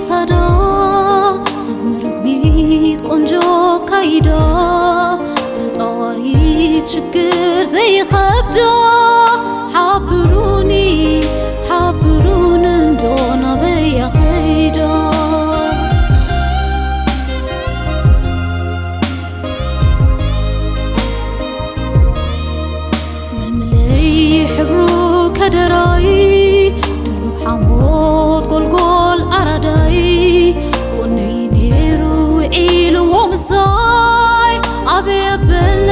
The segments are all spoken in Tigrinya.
ሳዳ ዞም ርግቢት ቆንጆ ካይዳ፣ ተጻዋሪ ችግር ዘይኸብዳ፣ ሓብሩኒ ሓብሩኒ እንዶ ናበያ ኸይዳ። መልምለይ ሕብሩ ከደራይ፣ ድሩብ ሓሞት ጎልጎል ኣራዳይ፣ ጎነይ ነይሩ ውዒልዎ ምሳይ። ኣበይ ኣበለ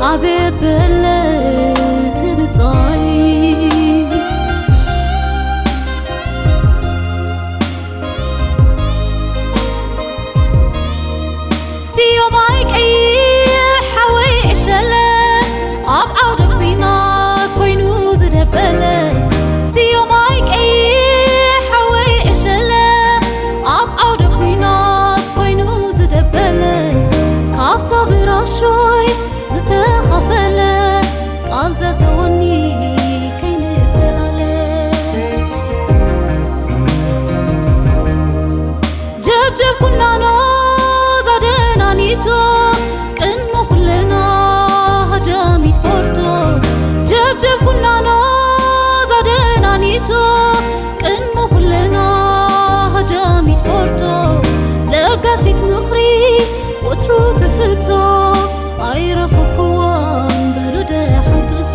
ኣበይ ኣበለ ትብጻይ። ስዮማይ ቀይሕ ሓወይ ዕሸለ፣ ኣብ ዓውደ ኲናት ኮይኑ ዝደበለ። ስዮማይ ቀይሕ ሓወይ ዕሸለ፣ ኣብ ዓውደ ኲናት ኮይኑ ዝደበለ። ካብታ ብራሾይ ዝተኸፈለ፣ ቃል ዘተወኒ ከይንፈላለ። ጀብጀብ ኩናኖ ዛደናኒቶ፣ ቅድሚ ኩለና ሃጃሚት ፎርቶ። ጀብጀብ ኩናኖ ዛደናኒቶ፣ ቅድሚ ኩለና ሃጃሚት ፎርቶ። ለጋሲት ምኽሪ ወትሩ ትፍቶ፣ ኣይረኸብክዋን በሉ ደሓን ትእቶ።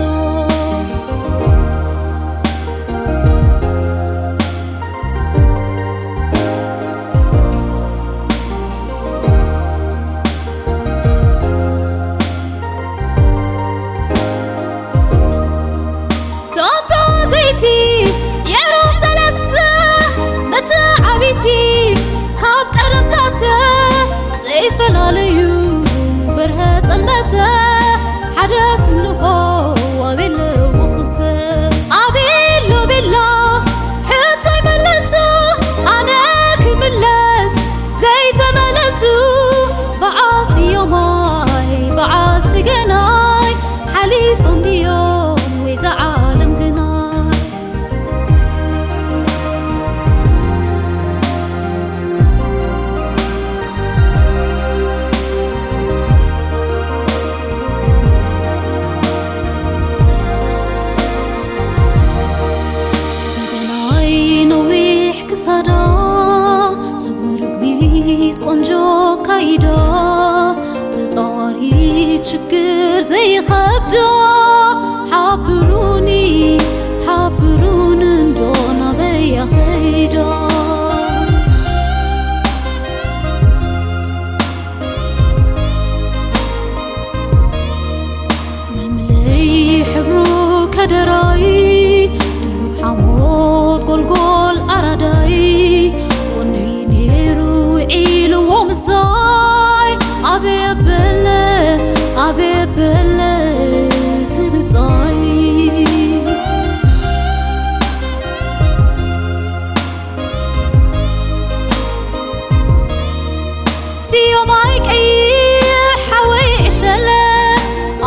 ቶቶ ዘይቲ የዕሩኽ ሰለስተ መተዓቢቲ፣ ካብ ቀደምታተ ዘይፈላለዩ በርሀ ጸልመተ፣ ሓደ ስንኾ ዋቤለዎ ክልተ። ኣቤሎ ቤላ ሕቶይ መለሶ፣ ኣነ ክምለስ ዘይተመለሱ፣ በዓል ስዮማይ በዓል ስገናይ፣ ሓሊፎም ድዮም ወይ ዝዓለም ግናይ? ሰገናይ ነዊሕ ክሳዳ፣ ሱብ ርግቢት ቆንጆ ካይዳ፣ ተጻዋሪ ችግር ዘይኸብዳ፣ ሓብሩኒ ሓብሩኒ እንዶ ናበያ ኸይዳ። መልምለይ ሕብሩ ከደራይ፣ ድሩብ ሓሞት ጎልጎል ኣራዳይ፣ ጎነይ ነይሩ ውዒልዎ ምሳይ። ኣበይ ኣበለ ኣበይ ኣበለ ትብጻይ። ስዮማይ ቀይሕ ሓወይ ዕሸለ፣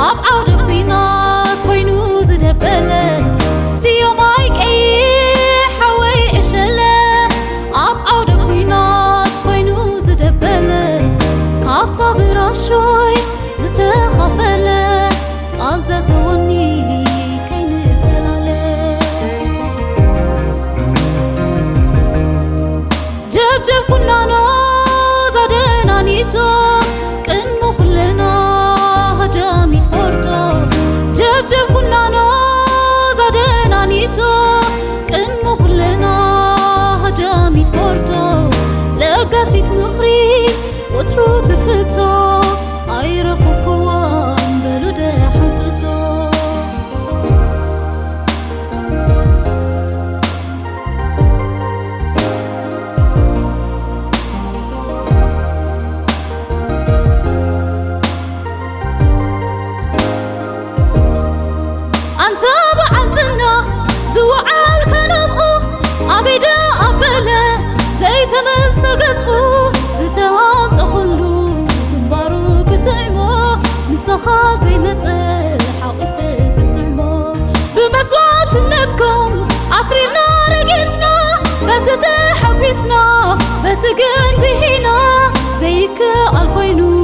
ኣብ ዓውደ ኲናት ኮይኑ ዝደበለ። ስዮማይ ቀይሕ ሓወይ ዕሸለ፣ ኣብ ዓውደ ኲናት ኮይኑ ዝደበለ። ካብታ ብራሾይ ዝተኻፈለ፣ ቃል ዘተወኒ ከይንፈላለ። ጀብጀብ ኩናኖ ዛደናኒቶ፣ ቅድሚ ኩለና ሃጃሚት ፎርቶ። ጀብጀብ ኩናኖ ዛደናኒቶ፣ ቅድሚ ኩለና ሃጃሚት ፎርቶ። ለጋሲት ምኽሪ ወትሩ ትፍቶ፣ ኣይረኸብክዋን በሉ ደሓን ትእቶ። ኣንታ በዓል ዝና ዝወዓልካ ናብኡ፣ ኣበይ ደኣ ኣበለ ዘይተመልሰ ገጽኡ፣ ዝተሃንጠ ኩሉ ግንባሩ ክስዕሞ፣ ንስኻ ዘይመጸ ሓቒፈ ክስዕሞ። ብመስዋእትነትኩም ኣስሪርና ረጊጽና፣ በቲ ተሓጒስና እቲ ግን ብሂና ዘይከኣል ኮይኑ